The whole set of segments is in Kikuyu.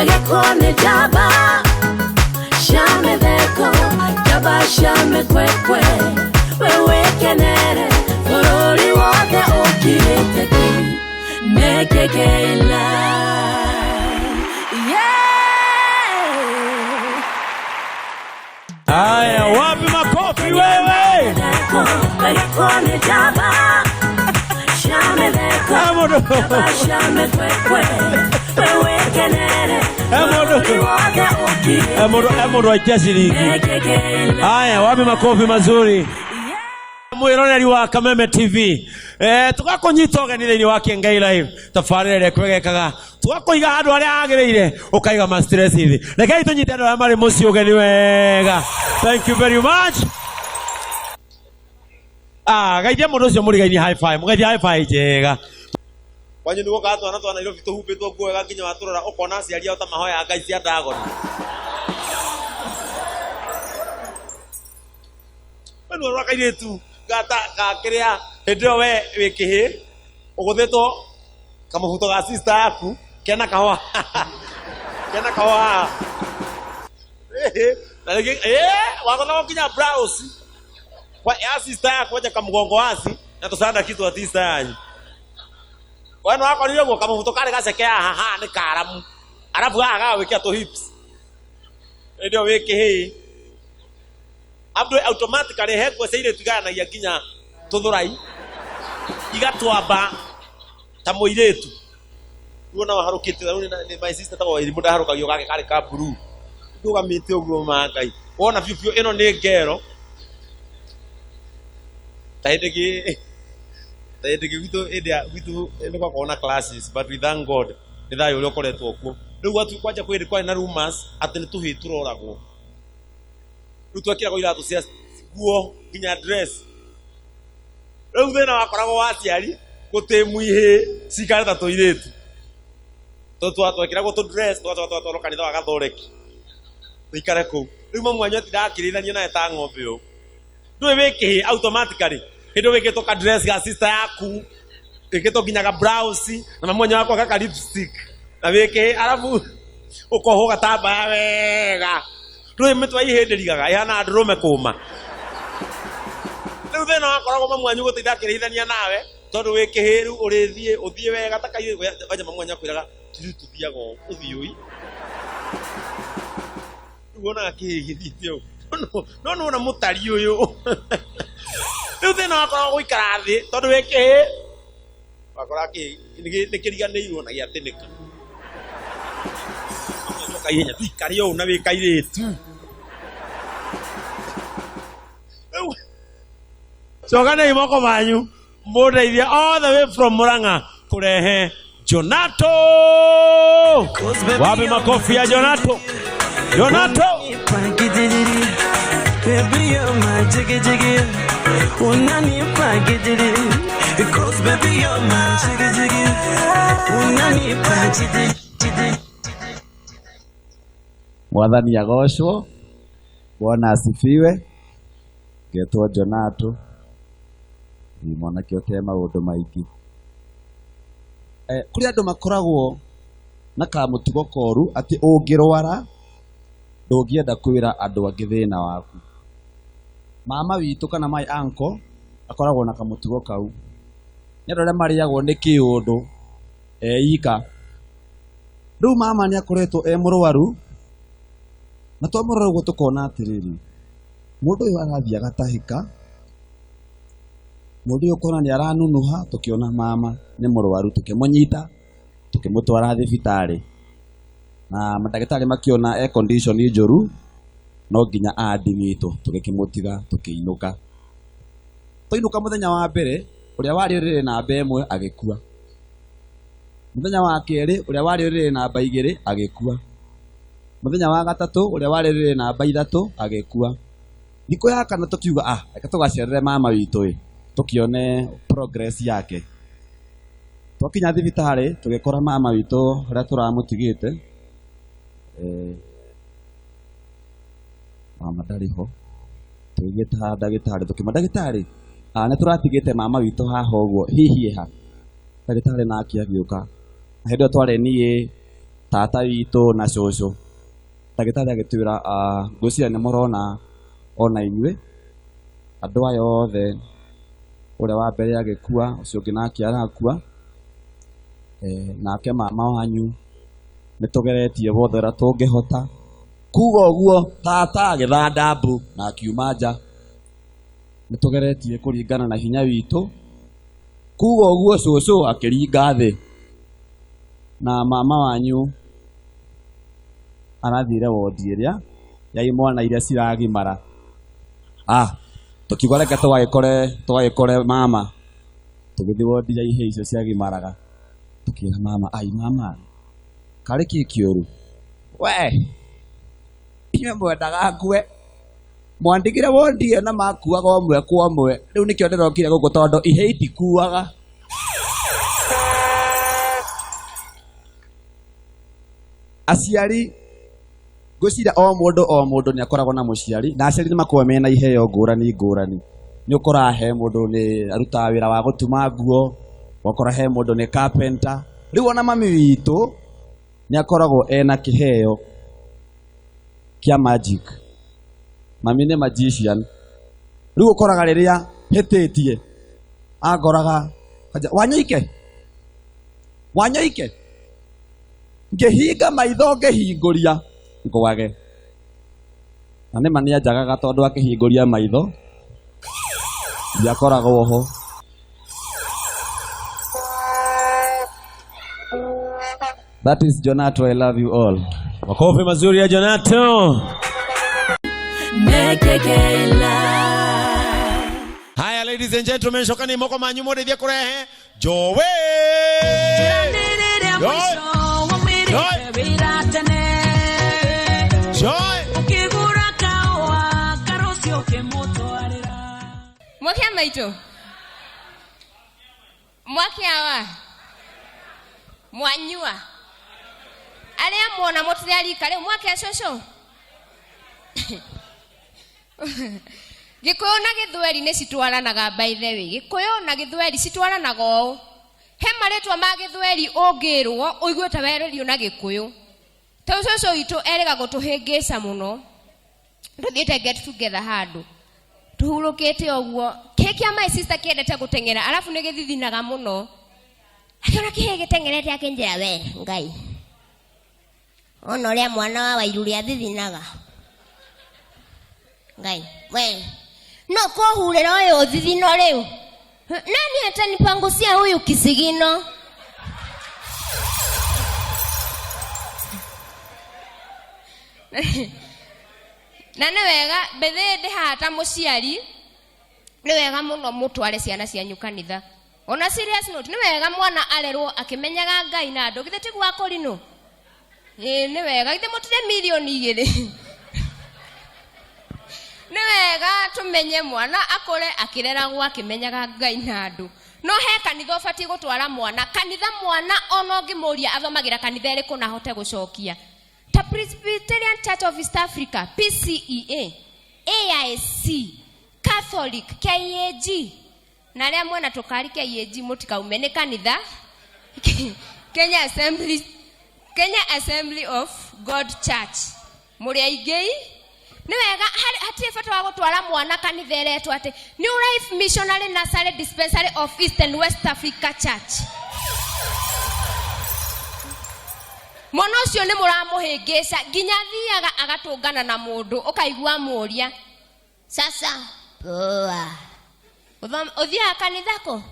Wegekone jaba Shametheko Jaba shamekwekwe Wewe kenere Bũrũri wothe ũkirĩte ki Nekekeila. Yeah. Haya, wapi makofi wewe? Wegekone jaba Shametheko Amodo. Jaba shamekwekwe Wewe kenere Amodo. Bũrũri wothe ũkirĩte Emodo emodo aikia ciringi. Nekekeila. Haya, wapi makofi mazuri? Mwiroreri wa Kameme TV, tugakunyita ũgeni thĩinĩ wa Kĩengei Live, tabarĩra ĩrĩa kwegekaga tugakũiga handũ harĩa hagĩrĩire, ũkaiga ma stress thĩ. Rekei tũnyite andũ arĩa marĩ mũciĩ ũgeni wega. Thank you very much. Ah, geithia mũndũ ũcio mũrigainie high five, mũgeithie high five njega. Kwanyu nĩ guokaga twana twa Nairobi tũhumbĩtwo nguo wega nginya watũrora ũkona aciari ao ta mahoyaga ngai cia Ndagoni. We nĩ ũrora kairĩtu gata gakĩrĩa hĩndĩ ĩyo we wĩ kĩhĩ ũgũthĩtwo kamũbuto ga sister yaku kena kahũa, kena kahũa haha. Ĩhĩ, na rĩngĩ wagũthagwo nginya blouse kwa ya sister yaku wacha kamũgongo waci na tũcanda twa sister yanyu. We nĩ wakorire ũguo kamũbuto karĩ gaceke haha haha nĩ karamu, arabu haha gagagwĩkĩra tũ hips hĩndĩ ĩyo wĩ kĩhĩ. Abdu automatically he nguo cia airĩtu igayanagia nginya tũthũrai igatwamba ta mũirĩtu. Rĩu ona waharũkĩte rĩu nĩ my sister tagwo Irimũ ndaharũkagio gake karĩ ka blue ndũgamĩte ũguo ma Ngai wona biũ biũ ĩno nĩ ngero ta hĩndĩ ĩngĩ, ta hĩndĩ ĩngĩ gwitũ, hĩndĩ ya gwitũ nĩ gwakoragwo na classes, but we thank God nĩ thayũ ũrĩa ũkoretwo kuo rĩu gwatu kwanja kwĩ kwarĩ na rumors atĩ nĩ tũhĩĩ tũroragwo. Rĩu twekĩragwo iratũ cia nguo nginya dress. Rĩu thĩna wakoragwo wa aciari gũtĩmu ihĩĩ cikare ta tũirĩtu, tondũ twekĩragwo tũ dress tũgacoka tũgatwarwo kanitha wa gathoreki tũikare kũu. Rĩu mamu wanyu atindaga akĩrĩithania nawe ta ng'ombe ũũ, ndũĩ wĩ kĩhĩĩ automatically hĩndĩ ĩyo wĩkĩtwo ka dress ga sister yaku, wĩkĩtwo nginya ga blouse na mamu wanyu agakwaka ka lipstick na wĩ kĩhĩĩ, arabu ũkohwo gatambaya wega, ndũĩ mĩtwe ya ihĩndĩ rigaga ĩhana ndũrũme kũma. Rĩu thĩna wakoragwo mamu wanyu gũtinda akĩrĩithania nawe tondũ wĩ kĩhĩĩ, rĩu ũrĩthiĩ ũthiĩ wega ta kairĩtu. Kwanja mamu wanyu akwĩraga tũthiĩ tũthiaga ũũ ũthiũi, rĩu wonaga kĩhĩĩ gĩthiĩte ũũ no nĩwona mũtari ũyũ. Rĩu thĩna wakoragwo gũikara thĩ tondũ wĩ kĩhĩĩ, wakora kĩhĩĩ nĩ kĩriganĩirwo na gĩatĩnĩka. Kaihenya tuikare ũũ na wĩ kairĩtu. Rĩu cokanei moko manyu mũndeithie all the way from Murang'a kũrehe Jonato. Wapi makofi ya Jonato? Jonato. Baby, you're my jiggy jiggy. Unanipa gidiri. Because baby, you're my jiggy jiggy. Unanipa jiggy jiggy. Mwathani agocwo, Bwana asifiwe. Ngetwo Jonato, ni mwanake ũte maũndũ maingĩ. Kũrĩ andũ makoragwo na kamũtugo koru atĩ ũngĩrwara ndũngĩenda kwĩra andũ angĩ thĩna waku. Mama witũ kana my uncle akoragwo na kamũtugo kau. Nĩ andũ arĩa marĩagwo nĩ kĩũndũ eika. Rĩu mama nĩ akoretwo e mũrwaru, na twamũrora ũguo tũkona atĩrĩrĩ, mũndũ ũyũ arathiĩ agatahĩka, mũndũ ũyũ ũkona nĩ aranunuha, tũkĩona mama nĩ mũrwaru, tũkĩmũnyita tũkĩmũtwara thibitarĩ, na mandagĩtarĩ makĩona e condition njũru, no nginya admitwo, tũgĩkĩmũtiga tũkĩinũka. Twainũka mũthenya wa mbere, ũrĩa warĩ ũrĩrĩ namba 1 agĩkua. Mũthenya wa kerĩ, ũrĩa warĩ ũrĩrĩ namba 2 agĩkua. Mũthenya wa gatatũ, ũrĩa warĩ ũrĩrĩ namba 3 agĩkua. Thikũ ya kana tũkiuga, reke tũgacerere mama witũ ĩ, tũkĩone progress yake. Twakinya thibitarĩ tũgĩkora mama witũ harĩa tũramũtigĩte, mama ndarĩ ho. Tũgĩta ndagĩtarĩ tũkĩmwĩra, ndagĩtarĩ, nĩ tũratigĩte mama witũ haha ũguo, hihi ĩ ha? Ndagĩtarĩ nake agĩũka. Na hĩndĩ ĩyo twarĩ niĩ, Tata witũ na cũcũ. Ndagĩtarĩ agĩtwĩra, "Ngwĩciria nĩ mũrona ona inyuĩ andũ aya othe, ũrĩa wa mbere agĩkua, ũcio ũngĩ nake arakua, nake mama wanyu nĩ tũgeretie wothe ũrĩa tũngĩhota." Kuga ũguo tata agĩthanda mbu na akiuma nja. Nĩ tũgeretie kũringana na hinya witũ. Kuga ũguo cũcũ akĩringa thĩ, na mama wanyu arathire wondi ĩrĩa ya imwana iria ciragimara. Tũkiuga reke tũgagĩkore mama. Tũgĩthiĩ wondi ya ihĩĩ icio ciagimaraga. Tũkĩra mama, "Ai mama, karĩ kĩ kĩũru? We, inyuĩ mwendaga ngue. Mwandigire wondi ĩyo na makuaga ũmwe kwa ũmwe. Rĩu nĩkĩo ndĩrokire gũkũ tondũ ihĩĩ itikuaga." Aciari, ngwĩciria o mũndũ o mũndũ nĩ akoragwo na mũciari, na aciari nĩ makoragwo mena iheo ngũrani ngũrani. Nĩ ũkoraga he mũndũ nĩ arutaga wĩra wa gũtuma nguo, ũgakora he mũndũ nĩ carpenter. Rĩu ona mami witũ nĩ akoragwo ena kĩheo kĩa magic. Mami nĩ magician. Rĩu ũkoraga rĩrĩa hĩtĩtie angoraga, "Wanyoike, wanyoike," ngĩhinga maitho ngĩhingũria ngwage. Na nĩma nĩanjagaga tondũ akĩhingũria maitho ndiakoragwo ho. That is Jonato. I love you all. Makofi mazuri ya Jonato. Haya, ladies and gentlemen, cokani moko manyu mũrĩthie kũrehe Joey. Joy. Joy. Joy. Mwakia maitũ, mwakia wa mwanyua arĩa muona mũtirarika rĩu mwakia cũcũ. Gĩkũyũ na Gĩthweri nĩ citwaranaga, by the way. Gĩkũyũ na Gĩthweri citwaranaga ũũ. He marĩtwa ma Gĩthweri ũngĩrwo ũigue ta werĩrio na Gĩkũyũ. Tondũ cũcũ witũ erĩga gũtũhĩngĩca mũno. Tũthiĩte get together handũ tũhurũkĩte ũguo, kĩĩ kĩa my sister kĩendete gũteng'era, arabu nĩ gĩthithinaga mũno. Akĩona kĩhĩ gĩteng'erete akĩnjĩra, "We Ngai, ona ũrĩa mwana wa Wairu ũrĩa athithinaga. Ngai we, no kũhurĩra ũyũ ũthithino rĩu. Nani atanipangusia huyu kisigino?" Na nĩ wega mbĩthĩ ndĩ haha ta mũciari, nĩ wega mũno mũtware ciana cianyu kanitha. Ona serious note, nĩ wega mwana arerwo akĩmenyaga Ngai na andũ. Githĩ tiguo akũrinũ? Ĩĩ, nĩ wega. Githĩ mũtirĩ mirioni igĩrĩ? Nĩ wega tũmenye mwana akũre akĩreragwo akĩmenyaga Ngai na andũ. No he kanitha ũbatiĩ gũtwara mwana. Kanitha mwana ona ũngĩmũria athomagĩra kanitha ĩrĩkũ na ahote gũcokia. Ta Presbyterian Church of East Africa, PCEA, AIC, Catholic, KAG. Na arĩa mwena tũkari KAG mũtikaume nĩ kanitha. Kenya Assembly of God Church. Mũrĩ aingĩ. Nĩ wega, hatirĩ bata wa gũtwara mwana kanitha ĩretwo atĩ New Life Missionary Nursery Dispensary of East and West Africa Church. Mwana ũcio nĩ mũramũhĩngĩca nginya athiaga agatũngana na mũndũ ũkaigua mũria, "Sasa poa, ũthiaga kanitha kũ?"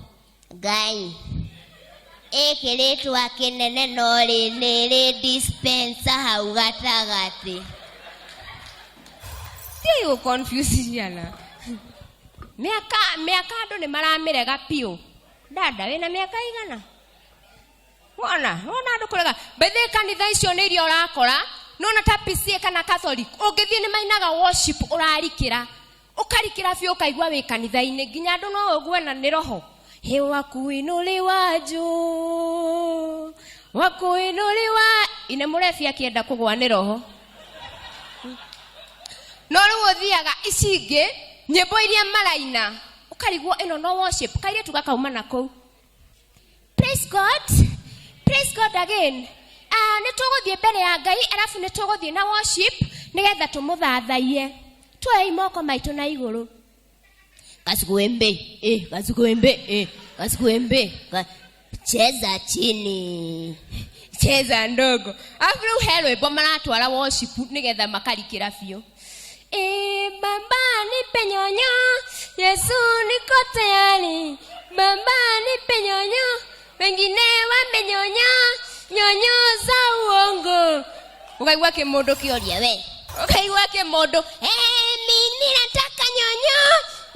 Ngai ĩkĩrĩtwa kĩnene no rĩ dispenser hau gatagatĩ. Tiai gũ confuse ciana. Mĩaka andũ nĩ maramĩrega biũ. Dada, wĩna mĩaka igana? Wona andũ kũrega. Bethe kanitha icio nĩ iria ũrakora, nona ta PCA kana Catholic, ũngĩthiĩ nĩ mainaga worship ũrarikĩra. Ũkarikĩra biũ ũkaigua wĩ kanitha-inĩ, nginya andũ no ũgue na nĩ roho. He wakuinuliwa juu, wakuinuliwa. Ine mũrebi akĩenda kũgwa nĩ roho. No rĩu ũthiaga ici ingĩ, nyĩmbo iria maraina, ũkarigwo ĩno no worship, kairĩtu gakauma na kũu. Praise God. Praise God again. Nĩ tũgũthiĩ mbere ya Ngai arabu nĩ tũgũthiĩ na worship nĩgetha tũmũthathaiye. Tuoei moko maitũ na igũrũ. Kasukuembe, kasukuembe, kasukuembe. Cheza chini. Cheza ndogo. Alafu rĩu he rwĩmbo maratwara worship nĩgetha makarikĩra biũ. Baba nipe nyonyo, Yesu niko tayari. Baba nipe nyonyo, wengine wamenyonya nyonyo za uongo. Ukaigua kĩmũndũ kĩoria we. Ukaigua kĩmũndũ, mimi nataka nyonyo,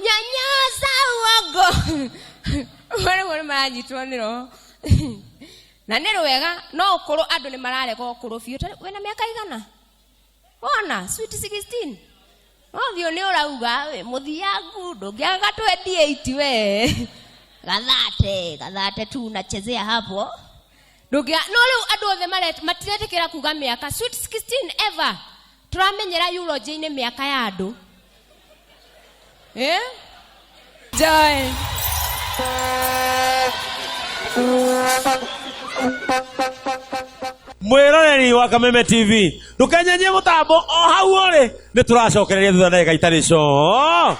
nyonyo za uongo. Rĩu nĩ maranyitwo nĩ roho. Na nĩ rwega no ũkũrũ andũ nĩ mararega ũkũrũ biũ. Ta rĩu wĩna mĩaka igana? Wona, sweet 16. Obvio nĩ ũrauga we mũthiangu ndũngĩaga 28 we. Gathate, gathate tu unachezea hapo. Ndũngĩa no rĩu andũ othe matiretĩkĩra kuga mĩaka sweet 16 ever. Tũramenyera eulogy-inĩ mĩaka ya andũ. Joy. Mwiroreri wa Kameme TV ndukenyenyie mutambo o hau uri ni turacokereria thutha ndagika itarĩ co.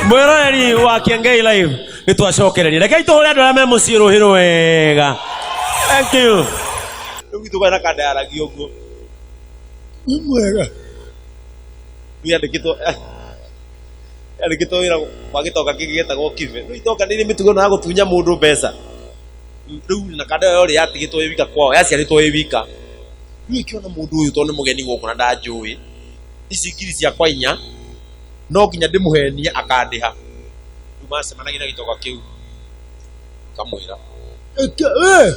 Mwiroreri wa Kiengei Live nĩ twacokereria. Rekei tũhũre andũ arĩa me mũciĩ rũhĩ rwega. Thank you. Rĩu gwitũ kwĩna kanda yaragia ũguo. Nĩ mwega. Rĩu yandĩkĩtwo wĩra kwa gĩtonga kĩngĩ gĩtagwo Kibe. Rĩu itonga nĩ irĩ mĩtugo ĩno ya gũtunya mũndũ mbeca. Rĩu na kanda ĩyo rĩ yatigĩtwo ĩ wika kwao, yaciarĩtwo ĩ wika. Rĩu ĩkĩona mũndũ ũyũ tondũ nĩ mũgeni gũkũ na ndanjũĩ. Ici ngiri ciakwa inya no nginya ndĩmũhenie akandĩha. Rĩu macemanagia na gĩtonga kĩu kamwĩra, Eke, we,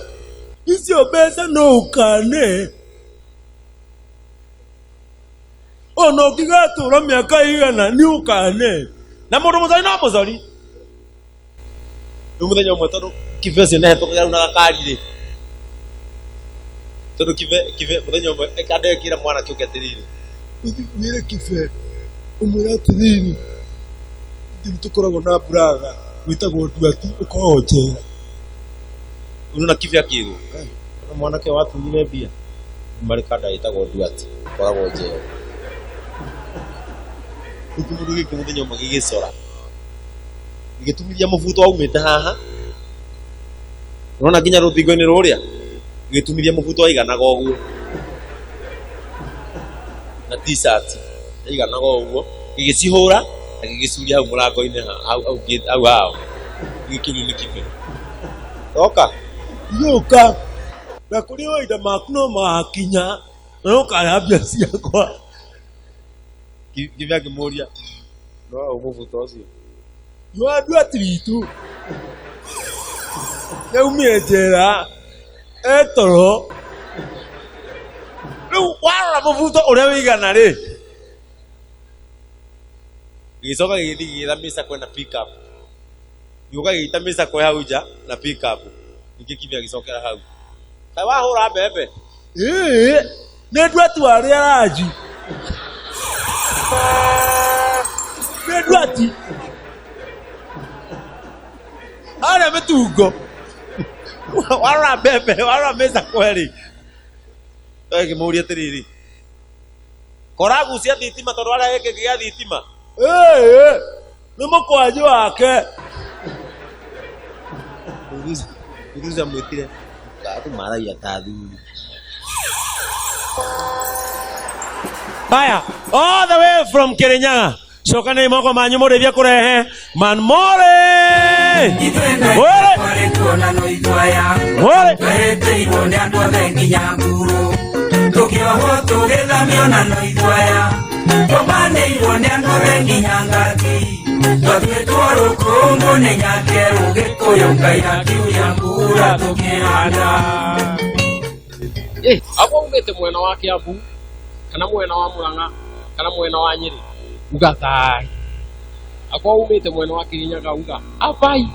icio mbeca no ũkane. Ona ũngĩgatũra mĩaka igana nĩ ũkane. Na mũndũ mũcori no mũcori. Rĩu mũthenya ũmwe tondũ Kibe ũcio nĩahetũkaga rĩu na gakari rĩ. Tondũ Kibe mũthenya ũmwe kanda ĩkĩra mwanake ũngĩ atĩrĩrĩ, Ũthiĩ wĩre Kibe ũmwĩre atĩrĩrĩ, ithuĩ tũkoragwo na brother wĩtagwo Nduati ũkoragwo njera. Unaona Kibe akĩrwo, na mwanake watunyire mbia marĩ kanda ĩtagwo Nduati ũkoragwo njera. Rĩu kĩmũndũ gĩkĩ mũthenya ũmwe gĩgĩcora gĩgĩtumithia mũbuto waumĩte haha, unaona nginya rũthingo-inĩ rũrĩa, gĩgĩtumithia mũbuto waiganaga ũguo na t-shirt yaiganaga ũguo, gĩgĩcihũra na gĩgĩcuria hau mũrango-inĩ hau hao. Gĩkĩũrio nĩ Kibe, toka Gĩũka na kũrĩ mahinda maku no magakinya na no ũkarĩa mbia ciakwa. Kibe akĩmũria, no hau mũbuto ũcio Nĩ wa Nduati witũ nĩaumire njera etoro. Rĩu warora mũbuto ũrĩa wĩigana rĩ, gĩgĩcoka gĩgĩthiĩ gĩgĩetha mĩcakwe na pick up. Gĩũka gĩgĩita mĩcakwe hau nja na pick up. Ningĩ Kibe agĩcokera hau, kaĩ wahũra mbembe? Ĩĩ, nĩ Nduati warĩa ranji. Nĩ Nduati harĩa mĩtungo. Warora mbembe, warora mĩcakwe rĩ, ĩkĩmũria atĩrĩrĩ, koragucia thitima tondũ harĩa gĩkĩ gĩa thitima? Ĩĩ, nĩ mũkwanjũ wake. Mũthuri amwĩtire, andũ maragia ta athuri. Haya, all the way from Kirinyaga. Cokanĩrai moko manyu mũrĩithie kũrehe Manmore. Mwore. Mwore. Twehetĩirwo nĩ andũ othe nginya nguru. Tũkĩohwo tũgĩthamio na no itwaya. Tũmbanĩirwo nĩ andũ othe nginya ngati. Twatuĩtwo rũkũngũ nĩ nyakerũ Gĩkũyũ Ngai akiuria mbura tũkĩhanda. Agwo umĩte mwena wa Kiambu kana mwena wa Murang'a kana mwena wa Nyĩrĩ uga thai. Agwo umĩte mwena wa Kirinyaga uga abai.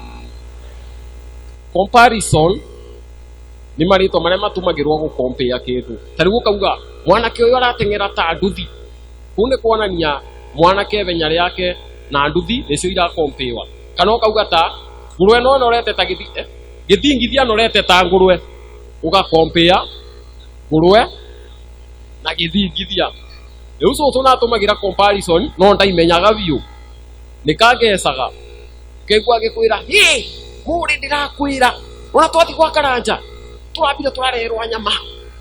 Comparison nĩ marĩtwa marĩa matũmagĩrwo gũkompea kĩndũ. Ta rĩu ũkauga mwanake ũyũ arateng'era ta nduthi. Kũu nĩ kuonania mwanake ithenya rĩake na nduthi nĩcio irakompewa. Kana ũkauga ta ngũrwe no ĩnorete ta gĩthingithia norete ta ngũrwe. Ũgakompea ngũrwe na gĩthingithia. Rĩu cũcũ natũmagĩra comparison no ndaimenyaga biũ. Nĩkangecaga. Keigua agĩkwĩra, "Hĩ, mũrĩ ndĩrakwĩra, ona twathi gwa Karanja, tũrambire tũrarerwa nyama,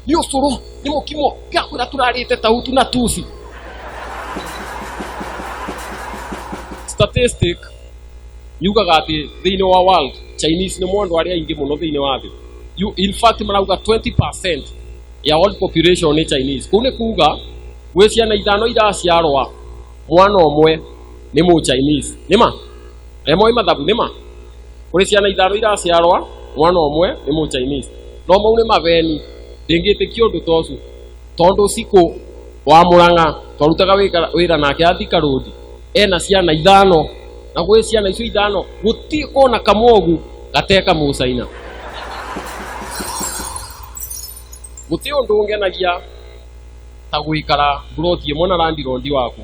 nĩ ũcũrũ, nĩ mũkimo, ngĩrakwĩra tũrarĩte tautu na tusi." Statistic yugaga atĩ thĩinĩ wa world, Chinese nĩ andũ arĩa aingĩ mũno thĩinĩ wa thĩ. In fact marauga 20% ya world population nĩ Chinese. Kũu nĩ kuga gwĩ ciana ithano iraciarwa, mwana ũmwe nĩ mũ Chinese. Nĩ ma? Arĩa moĩ mathabu nĩ ma? Kũrĩ ciana ithano iraciarwa, mwana ũmwe nĩ mũ Chinese. No mau nĩ mabeni, ndĩngĩtĩkia ũndũ ta ũcio. Tondũ Cikũ wa Mũrang'a twarutaga wĩra nake a Thika Road, ena ciana ithano, na gwĩ ciana icio ithano gũtirĩ ona kamogu gateka mũcaina. Gũtirĩ ũndũ ũngenagia ta gũikara mburoti ĩmwe na landlord waku.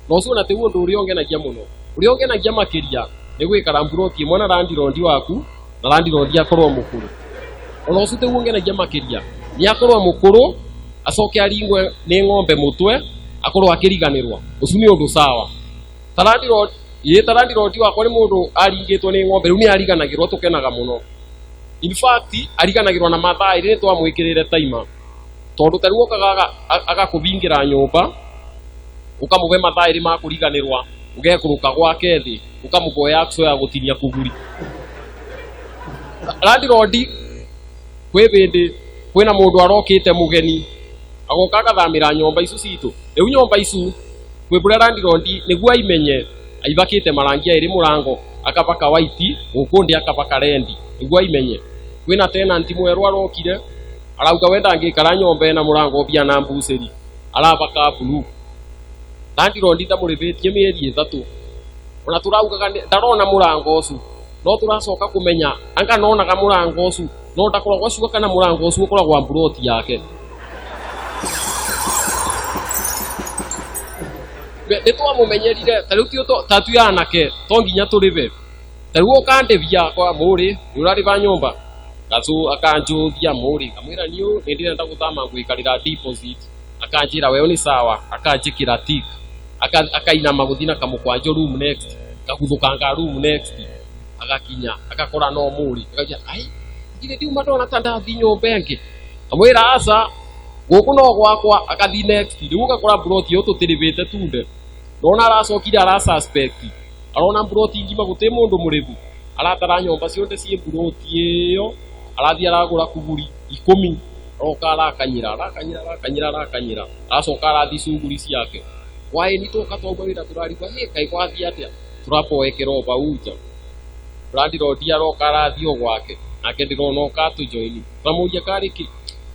Na ũcio ona tiguo ũndũ ũrĩa ũngenagia mũno. Ũrĩa ũngenagia makĩria nĩ gũikara mburoti ĩmwe na landlord waku, na landlord akorwo mũkũrũ. Ona ũcio tiguo ũngenagia makĩria, nĩ akorwo mũkũrũ acoke aringwe nĩ ng'ombe mũtwe akorwo akĩriganĩrwo. Ũcio nĩ ũndũ sawa. Ta landlord, ĩĩ ta landlord wakwa nĩ mũndũ aringĩtwo nĩ ng'ombe, rĩu nĩ ariganagĩrwo, tũkenaga mũno. In fact, ariganagĩrwo na mathaa ĩrĩ nĩ twamwĩkĩrĩre timer. Tondũ ta rĩu okaga agakũhingĩra nyũmba, ũkamũhe mathaa ĩrĩ ma kũriganĩrwa, ũgekũrũka gwake thĩ, ũkamũboya action ya gũtinia kũguri. Landlord kwĩ hĩndĩ kwĩna mũndũ arokĩte mũgeni, agoka agathamĩra nyũmba icu citũ. Rĩu nyũmba icu kwĩ kũrĩa landlord nĩguo aimenye aibakĩte marangi erĩ mũrango, akabaka white, gũkũ ndĩ akabaka red, nĩguo aimenye. Kwĩna tenant mwerũ arokire, arauga we ndangĩikara nyũmba ĩna mũrango mbia na mbucĩri, arabaka blue. Landlord ndamũrĩhĩtie mĩeri ĩtatũ. Ona tũraugaga ndarona mũrango ũcio, no tũracoka kũmenya anga nonaga mũrango ũcio, no ndakoragwo sure kana mũrango ũcio ũkoragwo wa mburoti yake. Nĩ twamũmenyerire, ta rĩu ti ta twĩ anake, to nginya tũrĩhe. Ta rĩu ũkandĩhia kwa mũrĩ, nĩ ũrarĩha nyũmba. Gacũ akanjũthia mũrĩ, ngamwĩra niũ nĩ ndĩrenda gũthama ngwĩkarĩra deposit. Akanjĩra wewe nĩ sawa, akanjĩkĩra tick. Akainama gũthiĩ na kamũkwanjũ room next, kaguthũkanga room next. Agakinya, agakora no mũrĩ. Akauga, ai, githĩ ndiuma ndona ta ndathiĩ nyũmba ĩngĩ. Kamwĩra aca, gũkũ no gwakwa, akathiĩ next. Rĩu ũgakora mburoti ĩyo tũtĩrĩbĩte tunde. Ndona aracokire ara suspect. Arona mburoti ngima gũtirĩ mũndũ mũrĩhu. Aratara nyũmba ciothe ciĩ mburoti ĩyo, arathiĩ aragũra kuguri 10, aroka arakanyĩra, arakanyĩra, arakanyĩra, arakanyĩra. Aracoka arathiĩ cuguri ciake. Hwaĩ-inĩ twoka twauma wĩra tũrarigwo, hĩ, kaĩ gwathiĩ atĩa? Tũraboekerwo hau nja. Landlord aroka arathiĩ o gwake, nake ndĩrona oka atũjoini. Tũramũria karĩ kĩ?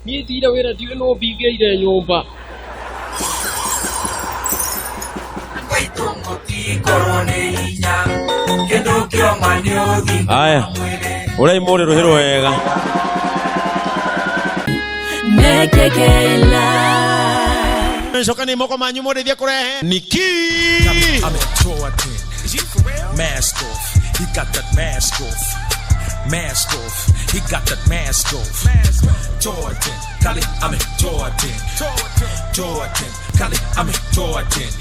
Niĩ thire wĩra ndiũĩ nũ mbingĩire nyũmba. Aya, ũrai mũrĩ rũhĩ rwega. Cokani moko manyu mũrĩthie kũrehe Niki. I'm at Jordan. Mask off. He got that mask off. Mask off. He got that mask off. Jordan. Cali, I'm at Jordan. Jordan. Cali, I'm at Jordan.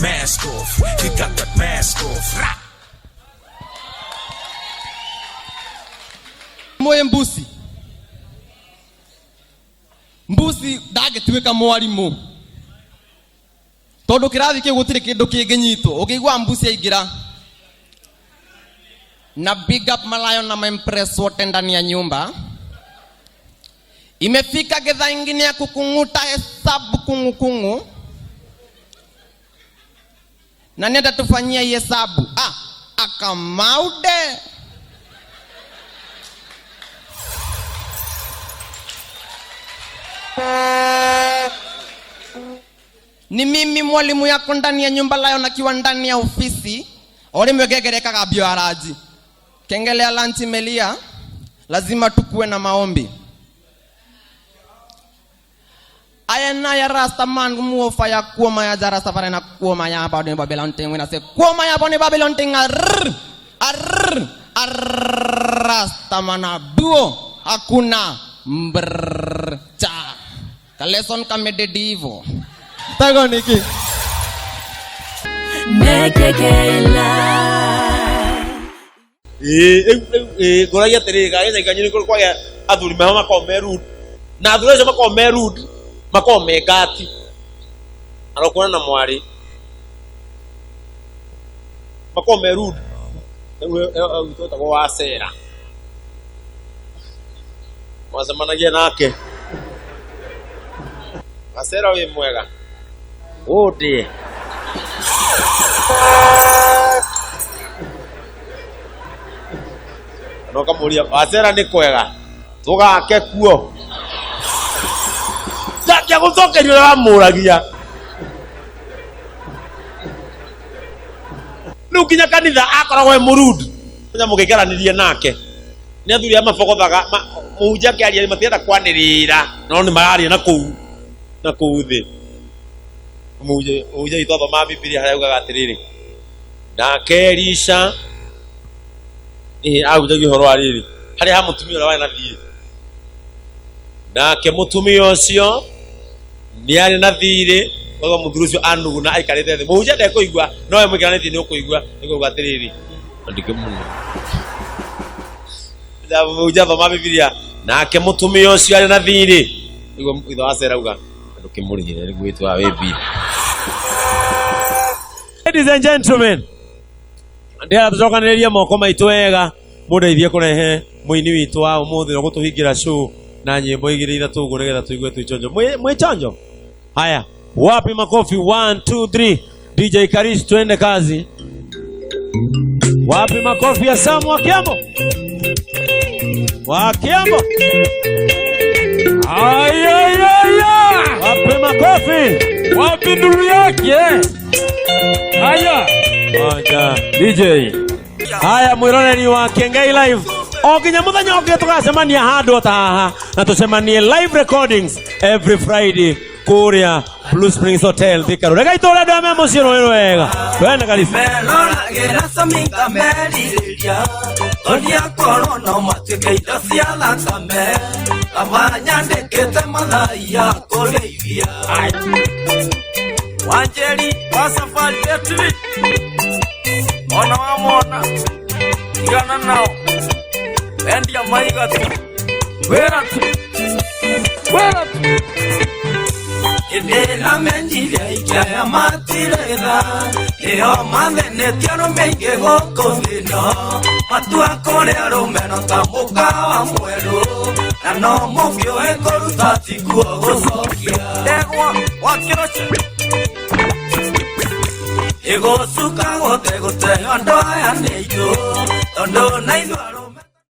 Mask off. He got that mask off. Moe mbusi. Mbusi ndangĩtuĩka mwarimũ. Tondũ kĩrathi kĩu gũtirĩ kĩndũ kĩngĩnyitwo. Ũkĩigua mbusi aingĩra. Na big up Malayo na Mempress wote ndani ya nyumba. Imefika gedha ingine ya kukunguta hesabu kungukungu. Na nenda tufanyia hii hesabu. Akamaude. Ni mimi mwalimu yako ndani ya nyumba Lion akiwa ndani ya ofisi. Ori mwegegerekaga bio araji. Kengele ya lunch imelia, lazima tukuwe na maombi. Aya ya rasta man muofa ya kuoma ya jara safari na kuoma ya hapa ni Babylon thing when I say kuoma ya hapa ni Babylon thing arr arr arr rasta man abuo hakuna mbrcha kaleson kamededivo tago niki Ngoragia atiriri gagĩca ikanyu nĩ kwagĩa athuri meho makoragwo me rude na athuri acio makoragwo me rude makoragwo me ngati arokuona na mwarĩ makoragwo me rude rĩu etagwo Wacera mwacemanagia nake Wacera wĩ mwega ũndĩe na ũkamũria Wacera nĩ kwega tũgake kuo ndangĩagũcokeria ũrĩa wamũragia rĩu nginya kanitha akoragwo e mũrudu nya mũgĩikaranĩrie nake nĩ athuri arĩa mabogothaga mũhunjia akĩaria matienda kwanĩrĩra no nĩ mararia na kũu thĩ mũhunjia witũ athomaga Bibilia harĩa augaga atĩrĩrĩ nake Elisha ahunjagia ũhoro wa rĩrĩ harĩa ha mũtumia ũrĩa warĩ na thiirĩ nake mũtumia ũcio nĩ arĩ na thiirĩ koguo mũthuri ũcio anuguna aikarĩte thĩ mũhunjia ndekũigua no we mũikaranĩtie nĩ ũkũigua nĩkũigua atĩrĩrĩ andĩke mũno mũhunjia athoma Bibilia nake mũtumia ũcio arĩ na thiirĩ nĩguo ithe wa Sera auga ndũkĩmũrĩhĩre nĩguo wĩtwa wĩ mbia. Ladies and gentlemen, ndĩrenda tũcokanĩrĩrie moko maitũ wega mũndeithie kũrehe mũini witũ wa ũmũthĩ na gũtũhingĩra show na nyĩmbo igĩrĩ ithatũ ũguo nĩgetha tũigue twĩ chonjo. Mwĩ chonjo? Haya, wapi makofi? 1 2 3. DJ Karish, twende kazi. Wapi makofi ya Samu wa Kiambo? Wa Kiambo. Aya. Wapi makofi? Wapi nduru yake? Haya. Moja. DJ. Haya mwiroreri wa Kengei Live. O nginya muthenya ũngĩ tũgacemania handũ ta haha na tũcemanie live recordings every Friday kũrĩa Blue Springs Hotel Thika Road. Reke itũre andũ aya me mũciĩ rũĩ wega. Twende kabisa. Meloragĩra caminga merirĩria tondũ no matuĩke indo cia thakame kaba nyandĩkĩte mathai kũrĩithia Wanjeri wa safari betri ona wamona tigana nao endia maiga tu wĩra tu wĩra tu Ndĩramenyire ikiaya matiretha nĩo mathenetie arũme aingĩ gũkũ thĩ-ĩno matua kũrĩa arũme no ta mũkawa mwerũ na no mũkĩũĩ kũruta tikuo gũcokia ndegwa wa kĩroche ĩgũcuka gũtũ